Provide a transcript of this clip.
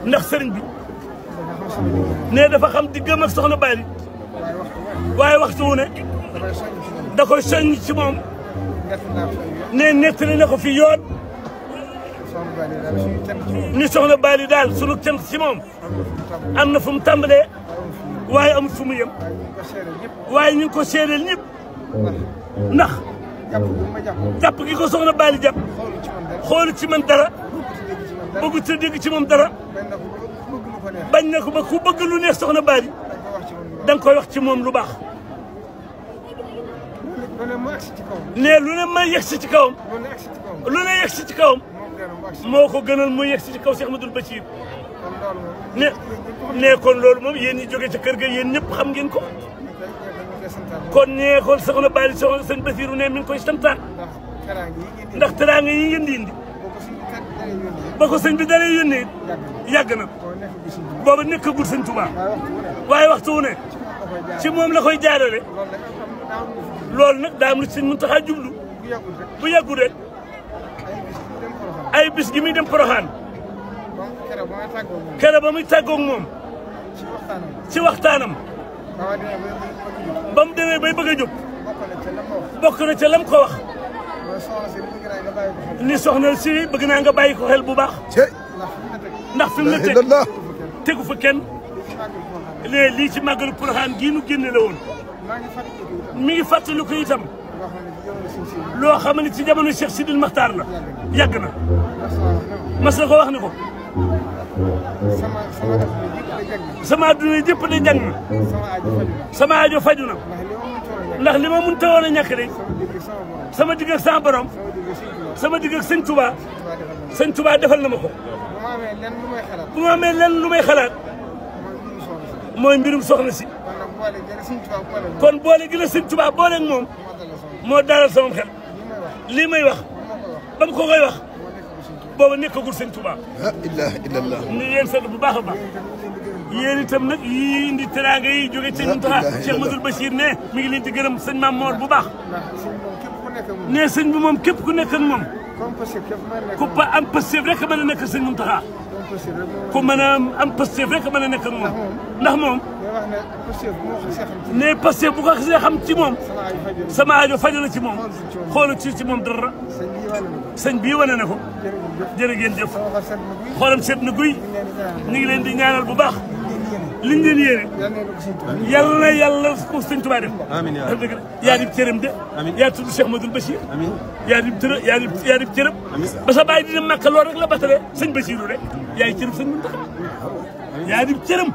ndax sëriñ bi ne dafa xam diggam ak soxna Bali waaye waxtu wu ne da koy soññ ci moom ne nettali na ko fi yoon ni soxna Bali daal sunu cant ci moom am na fu mu tàmbalee waaye amul fu mu yem waaye ñu ngi ko seedeel ñëpp ndax jàpp gi ko soxna Bali jàpp xoolu ci man dara bëggu te dégg ci moom dara bañ na ko ba ku bëgg lu neex soxna Bali da nga koy wax ci moom lu baax ne lu ne ma yegsi ci kawam lu ne yegsi ci kawam moo ko gënal mu yegsi ci kaw Cheikh Ahmadoul Bachir ne kon loolu moom yéen ñi jóge ca kër ga yéen ñëpp xam ngeen ko kon nee kon soxna Bali soxna sëñ Basiru ne mi ngi koy santaan ndax teraanga yi ngeen di indi ba ko sëñ bi dalee yónnee yàgg na booba nekkagul sëñ Tuubaa waaye waxtu wu ne ci moom la koy jaarale loolu nag daa am lu sëñ Muntaxa jublu bu yàggul rek ay bis gi muy dem Poroxaan kere ba muy tàggoog moom ci waxtaanam ba mu demee bay bëgg a jóg bokk na ca lam ko wax ni soxna si bëgg naa nga bàyyi ko xel bu baax ndax fi mu la teg tegu fa kenn léegi lii ci màggalu Poroxaan gii nu génne la woon mi ngi fàttali ko itam loo xam ne ci jamono Cheikh Sidil Maxtaar la yàgg na mas na ko wax ni ko sama adduna jëpp de jàng na sama aajo faju na ndax li ma mënta woon a ñàkk de sama digg ak sama borom sama digg ak sëñ Touba defal na ma ko bu ma amee lenn lu may xalaat mooy mbirum soxna si kon boole gi la sëñ Touba boole ak moom moo dalal sama xel lii may wax ba mu ko koy wax booba nekkagul sëñ Touba. la ilaha illallah. ni yéen sant bu baax a baax yéen itam nag yii indi teraanga yi jóge ci Muntaxa Cheikh Ahmadoul Bachir ne mi ngi leen di gërëm sëñ Maam Moor bu baax ne sëñ bi moom képp ku nekk ak moom ku ba am Pastef rek mën a nekk sëñ Muntaxa ku mën a am Pastef rek mën a nekk ak moom ndax moom ne Pastef bu ko xasee xam ci moom sama aajo faju na ci moom xoolu ci moom dara sëñ bii wane na ko jërë ngeen jëf xoolam seet na guy ñu ngi leen di ñaanal bu baax liñ leen yéene yàlla na yàlla ko sëñ Tuubaa def yaa di cërëm de yaa tudd Cheikh Ahmadoul Bachir yaa di cërëm ba sa bàyyi dina màkk lool rek la batale sëñ Bachirou rek yaay cërëm sëñ Muntaxa yaa di cërëm